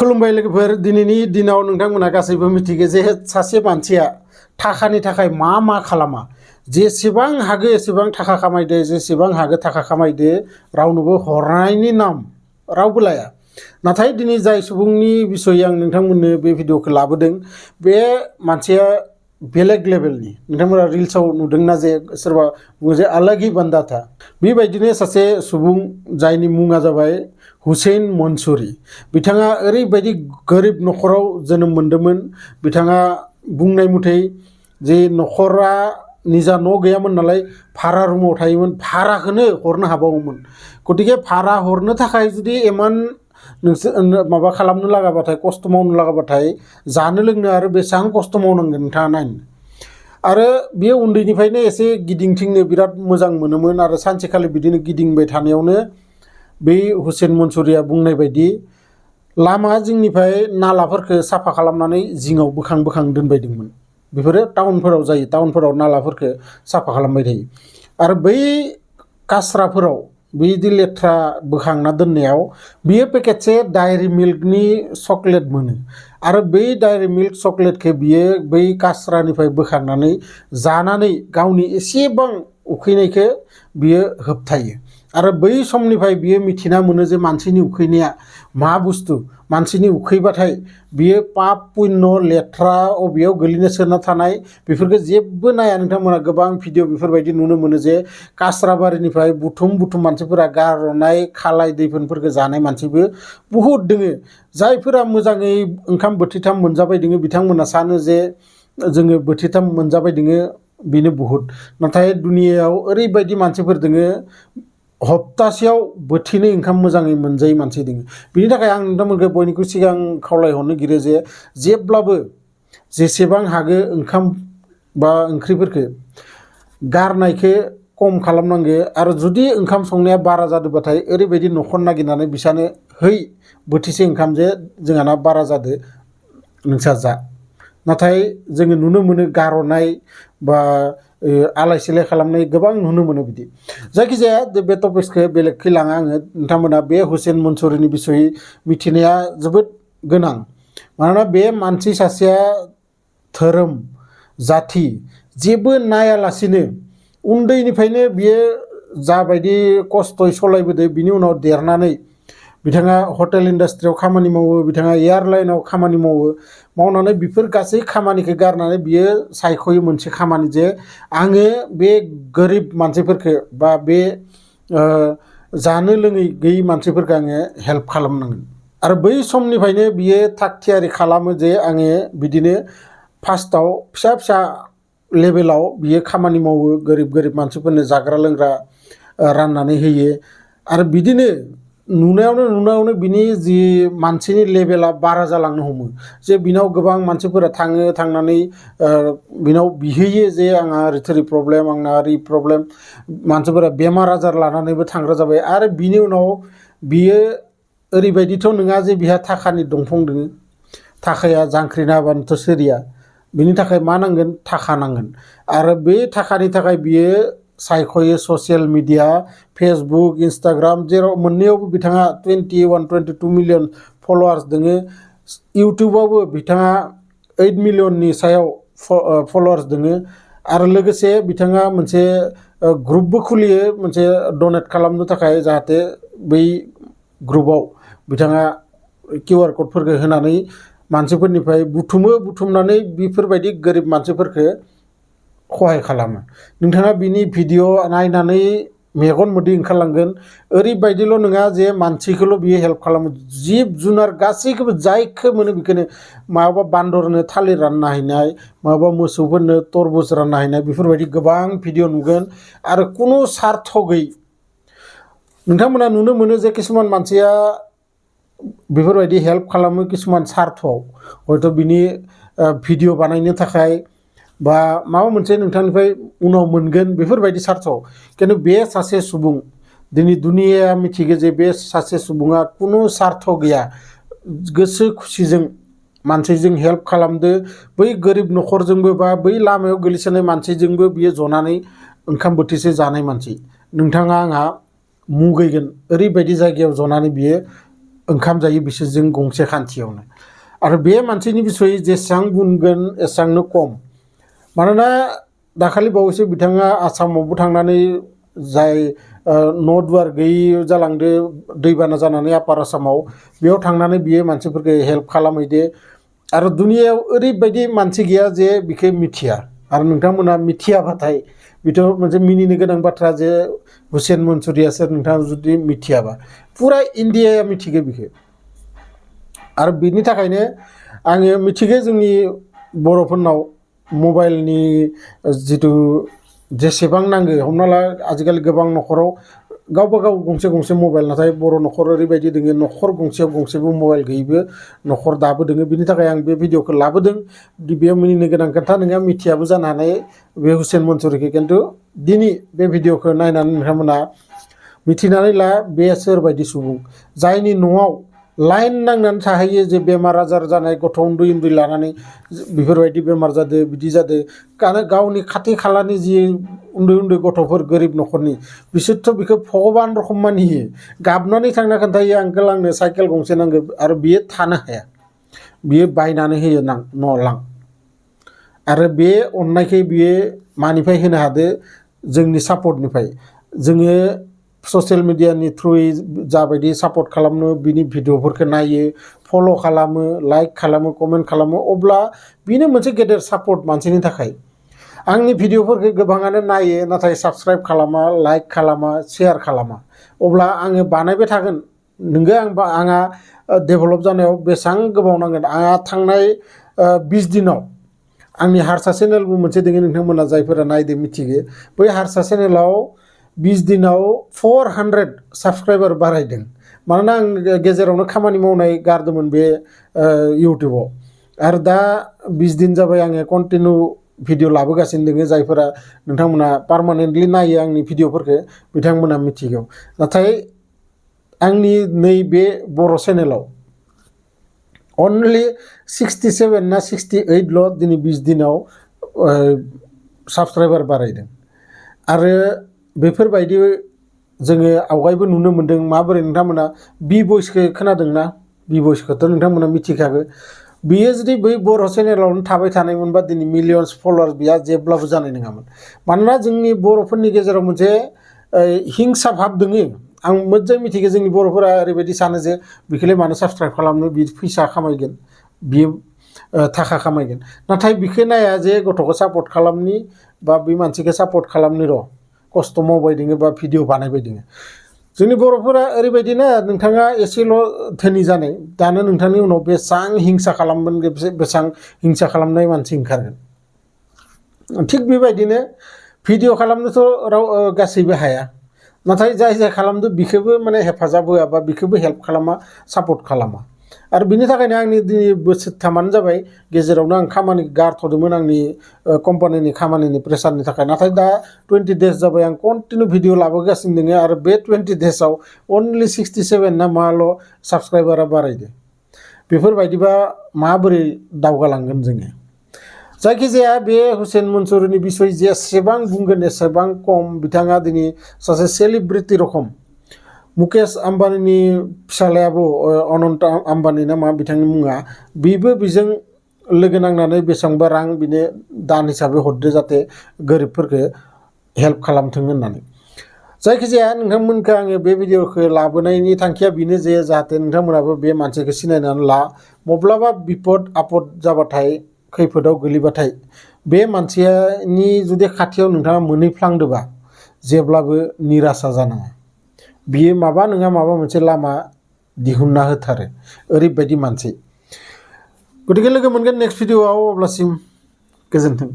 खुलुमबाय लोगोफोर दिनैनि दिनाव नोंथांमोना गासैबो मिथिगौ जे सासे मानसिया थाखानि थाखाय मा खालामा जेसेबां हागो एसेबां थाखा खामायदो जेसेबां हागो थाखा खामायदो रावनोबो हरनायनि नाम रावबो लाया नाथाय दिनै जाय सुबुंनि बिसय आं नोंथांमोननो बे भिडिअखौ लाबोदों बे मानसिया बेलेग लेभेलनि नोंथांमोना रिल्सआव नुदोंना जे सोरबा बुङो जे आलागि बान्दा था बेबायदिनो सासे सुबुं जायनि मुङा जाबाय हुसैन मन्सुरी बिथाङा ओरैबायदि गोरिब नखराव जोनोम मोन्दोंमोन बिथाङा बुंनाय मथै जे नखरा निजा न' गैयामोन नालाय भारा रुमाव थायोमोन भाराखौनो हरनो हाबावोमोन गतिके भारा हरनो थाखाय जुदि इमान नोंसोर माबा खालामनो लागाबाथाय खस्थ' मावनो लागाबाथाय जानो लोंनो आरो बेसेबां खस्थ' मावनांगोन नोंथाङा नायनो आरो बे उन्दैनिफ्रायनो एसे गिदिंथिंनो बिराद मोजां मोनोमोन आरो सानसेखालि बिदिनो गिदिंबाय थानायावनो बै हुसैन मन्सुरीया बुंनाय बायदि लामा जिंनिफ्राय नालाफोरखौ साफा खालामनानै जिङाव बोखां दोनबायदोंमोन बेफोरो टाउनफोराव जायो टाउनफोराव नालाफोरखौ साफा खालामबाय थायो आरो बै कास्राफोराव बिदि लेथ्रा बोखांना दोननायाव बियो पेकेटसे डायरी मिल्कनि चकलेट मोनो आरो बै डायरी मिल्क चकलेटखौ बियो बै कास्रानिफ्राय बोखांनानै जानानै गावनि एसेबां उखैनायखौ बियो होबथायो आरो बै समनिफ्राय बियो मिथिना मोनो जे मानसिनि उखैनाया मा बुस्थु मानसिनि उखैबाथाय बियो पाप पुण्य लेथ्रा अबेयाव गोलैना सोना थानाय बेफोरखौ जेबो नाया नोंथांमोना गोबां भिडिअ बेफोरबायदि नुनो मोनो जे कास्राबारिनिफ्राय बुथुम मानसिफोरा गारनाय खालाय दैफोनफोरखौ जानाय मानसिबो बुहुद दोङो जायफोरा मोजाङै ओंखाम बोथिथाम मोनजाबाय दोङो बिथांमोना सानो जे जोङो बोथिथाम मोनजाबाय दोङो बेनो बुहुद नाथाय दुनियायाव ओरैबायदि मानसिफोर दोङो हप्तासेयाव बोथिनै ओंखाम मोजाङै मोनजायै मानसि दोङो बिनि थाखाय आं नोंथांमोनखौ बयनिख्रुइ सिगां खावलायहरनो गिरो जे जेब्लाबो जेसेबां हागो ओंखाम बा ओंख्रिफोरखौ गारनायखौ खम खालामनांगो आरो जुदि ओंखाम संनाया बारा जादोंबाथाय ओरैबायदि न'खर नागिरनानै बिसानो है बोथिसे ओंखाम जे जोंहाना बारा जादो नोंसा जा नाथाय जोङो नुनो मोनो गारनाय बा आलाय सिलाय खालामनाय गोबां नुनो मोनो बिदि जायखिजाया बे टपिक्सखौ बेलेगखै लाङा आङो नोंथांमोना बे हुसैन मन्सुरीनि बिसयै मिथिनाया जोबोद गोनां मानोना बे मानसि सासेया धोरोम जाथि जेबो नायालासिनो उन्दैनिफ्रायनो बियो जाबायदि खस्थ'यै सलायबोदो बिनि उनाव देरनानै बिथाङा हटेल इन्डास्ट्रियाव खामानि मावो बिथाङा एयारलाइनाव खामानि मावनानै बेफोर गासै खामानिखौ गारनानै बियो सायख'यो मोनसे खामानि जे आङो बे गोरिब मानसिफोरखौ बा बे जानो लोङै गैयै मानसिफोरखौ आङो हेल्प खालामनांगोन आरो बै समनिफ्रायनो बियो थाग थियारि खालामो जे आङो बिदिनो फार्स्टआव फिसा लेभेलाव बियो खामानि मावो गोरिब मानसिफोरनो जाग्रा लोंग्रा राननानै होयो आरो बिदिनो नुनायावनो बिनि जि मानसिनि लेभेला बारा जालांनो हमो जे बिनाव गोबां मानसिफोरा थांनानै बिनाव बिहैयो जे आंहा ओरै प्रब्लेम आंना ओरै प्रब्लेम मानसिफोरा बेमार आजार लानानैबो थांग्रा जाबाय आरो बिनि उनाव बियो ओरैबायदिथ' नङा जे बिहा थाखानि दंफां दोङो थाखाया जांख्रिना होबानोथ' सोरिया बिनि थाखाय मा नांगोन थाखा नांगोन आरो बे थाखानि थाखाय बियो सायख'यो ससियेल मिडिया फेसबुक इन्स्टाग्राम जेराव मोननैयावबो बिथाङा 21-22 मिलियन फलोवार्स दोङो इउटुबावबो बिथाङा 8 मिलियननि सायाव फलोवार्स दोङो आरो लोगोसे बिथाङा मोनसे ग्रुपबो खुलियो मोनसे डनेट खालामनो थाखाय जाहाथे बै ग्रुपआव बिथाङा QR क'डफोरखौ होनानै मानसिफोरनिफ्राय बुथुमनानै बेफोरबायदि गोरिब मानसिफोरखौ सहाय खालामो नोंथाङा बिनि भिडिअ नायनानै मेगन मोदै ओंखारलांगोन ओरैबायदिल' नङा जे मानसिखौल' बियो हेल्प खालामो जिब जुनार गासैखौबो जायखौ मोनो बेखौनो माबा बान्दरनो थालिर रानना हैनाय माबा मोसौफोरनो तरबुज रानना हैनाय बेफोरबायदि गोबां भिडिअ नुगोन आरो खुनु सार्थ गैयै नोंथांमोना नुनो मोनो जे किसुमान मानसिया बेफोरबायदि हेल्प खालामो किसुमान सार्थआव हयथ' बिनि भिडिअ बानायनो थाखाय बा माबा मोनसे नोंथांनिफ्राय उनाव मोनगोन बेफोरबायदि सार्थआव खिन्थु बे सासे सुबुं दिनै दुनियाया मिथिगौ जे बे सासे सुबुङा खुनु सार्थ गैया गोसो खुसिजों मानसिजों हेल्प खालामदो बै गोरिब न'खरजोंबो बा बै लामायाव गोलैसोनाय मानसिजोंबो बियो जनानै ओंखाम बोथिसे जानाय मानसि नोंथाङा आंहा मुगैगोन ओरैबायदि जायगायाव जनानै बियो ओंखाम जायो बिसोरजों गंसे खान्थियावनो आरो बे मानसिनि बिसय जेसेबां बुंगोन एसेबांनो खम मानोना दाखालि बावैसो बिथाङा आसामावबो थांनानै जाय न' दुवार गैयि जालांदो दैबाना जानानै आपार आसामाव बेयाव थांनानै बियो मानसिफोरखौ हेल्प खालामहैदो आरो दुनियायाव ओरैबायदि मानसि गैया जे बिखौ मिथिया आरो नोंथांमोना मिथियाबाथाय बेथ' मोनसे मिनिनो गोनां बाथ्रा जे हुसेन मनसुरिया सोर नोंथाङा जुदि मिथियाबा फुरा इन्डियाया मिथिगौ बिखौ आरो बिनि थाखायनो आङो मिथिगौ जोंनि बर'फोरनाव मबाइलनि जिथु जेसेबां नांगौ हमना ला आजिखालि गोबां न'खराव गावबा गाव गंसे गंसे मबाइल नाथाय बर' न'खर ओरैबायदि दोङो न'खर गंसेयाव गंसेबो मबाइल गैयैबो न'खर दाबो दोङो बिनि थाखाय आं बे भिडिअखौ लाबोदों बेयाव मिनिनो गोनां खोथा नोंहा मिथियाबो जानो हानाय बे हुसेन मनसुरिखौ खिन्थु दिनै बे भिडिअखौ नायनानै नोंथांमोना मिथिनानै ला बे सोरबायदि सुबुं जायनि न'आव लाइन नांनानै थाहैयो जे बेमार आजार जानाय गथ' उन्दै उन्दै लानानै बेफोरबायदि बेमार जादों बिदि जादों गावनि खाथि खालानि जि उन्दै उन्दै गथ'फोर गोरिब न'खरनि बिसोरथ' बेखौ भगबान रखम मानियो गाबनानै थांना खोन्थायो आंकोल आंनो साइकेल गंसे नांगौ आरो बियो थानो हाया बियो बायनानै होयो न' लां आरो बे अननायखौ बियो मानिफ्राय होनो हादो जोंनि सापर्टनिफ्राय जोङो ससियेल मिडियानि थ्रुयै जाबायदि सापर्ट खालामनो बिनि भिडिअफोरखौ नायो फल' खालामो लाइक खालामो कमेन्ट खालामो अब्ला बेनो मोनसे गेदेर सापर्ट मानसिनि थाखाय आंनि भिडिअफोरखौ गोबाङानो नायो नाथाय साबस्क्राइब खालामा लाइक खालामा शेयार खालामा अब्ला आङो बानायबाय थागोन नोंगो आंहा डेभेलप जानायाव बेसेबां गोबाव नांगोन आंहा थांनाय 20 दिनाव आंनि हारसा चेनेलबो मोनसे दङ नोंथांमोना जायफोरा नायदो मिथिगो बै हारसा चेनेलाव 20 दिनाव 400 साबस्क्राइबार बारायदों मानोना आं गेजेरावनो खामानि मावनाय गारदोंमोन बे इउटिउबाव आरो दा 20 दिन जाबाय आङो कन्टिनिउ भिडिअ लाबोगासिनो दङ जायफोरा नोंथांमोना पार्मानेन्टलि नायो आंनि भिडिअफोरखौ बिथांमोना मिथिगौ नाथाय आंनि नैबे बर' चेनेलाव अनलि 67 ना 68ल' दिनै 20 दिनाव साबस्क्राइबार बारायदों आरो बेफोरबायदि जोङो आवगायबो नुनो मोन्दों माबोरै नोंथांमोना बि भइसखौ खोनादोंना बि भइसखौथ' नोंथांमोना मिथिखागौ बियो जुदि बै बर' चेनेलावनो थाबाय थानायमोनबा दिनै मिलियन्स फलोवार्स बिया जेब्लाबो जानाय नङामोन मानोना जोंनि बर'फोरनि गेजेराव मोनसे हिंसा भाब दोङो आं मोजां मिथिगौ जोंनि बर'फोरा ओरैबायदि सानो जे बिखौलाय मानो साबस्क्राइब खालामनो बि फैसा खामायगोन बियो थाखा खामायगोन नाथाय बिखौ नाया जे गथ'खौ सापर्ट खालामनि बा बे मानसिखौ सापर्ट खालामनि र' खस्थ' मावबाय दोङो बा भिडिअ बानायबाय दोङो जोंनि बर'फोरा ओरैबायदिना नोंथाङा एसेल' धोनि जानाय दानो नोंथांनि उनाव बेसेबां हिंसा खालामगोन बेसेबां हिंसा खालामनाय मानसि ओंखारगोन थिग बेबायदिनो भिडिअ खालामनोथ' गासैबो हाया नाथाय जाय खालामदो बिखौबो माने हेफाजाब होआ बा बिखौबो हेल्प खालामा सापर्ट खालामा आरो बिनि थाखायनो आंनि दिनै बोसोरथामानो जाबाय गेजेरावनो आं खामानि गारथ'दोंमोन आंनि कम्पानिनि खामानिनि प्रेसारनि थाखाय नाथाय दा 20 डेज जाबाय आं कन्टिनिउ भिडिअ लाबोगासिनो दङ आरो बे 20 डेजआव अनलि 67 ना माल' साबस्क्राइबारा बारायदो बेफोरबायदिबा माबोरै दावगालांगोन जोङो जायखिजाया बे हुसेन मनसुरिनि बिसय जेसेबां बुंगोन एसेबां खम बिथाङा दिनै सासे सेलिब्रिटि रखम मुकेश आम्बानीनि फिसालायाबो अनन्त आम्बानी ना मा बिथांनि मुङा बेबो बेजों लोगो नांनानै बेसेबांबा रां बिनो दान हिसाबै हरदो जाहाथे गोरिबफोरखौ हेल्प खालामथों होननानै जायखिजाया नोंथांमोनखौ आङो बे भिडिअखौ लाबोनायनि थांखिया बेनो जे जाहाथे नोंथांमोनाबो बे मानसिखौ सिनायनानै ला माब्लाबा बिपद आपद जाबाथाय खैफोदाव गोलैबाथाय बे मानसिनि जुदि खाथियाव नोंथाङा मोनहैफ्लांदोंबा जेब्लाबो निराशा जानाङा बियो माबा नङा माबा मोनसे लामा दिहुनना होथारो ओरैबायदि मानसि गतिके लोगो मोनगोन नेक्स्ट भिडिअआव अब्लासिम गोजोन्थों।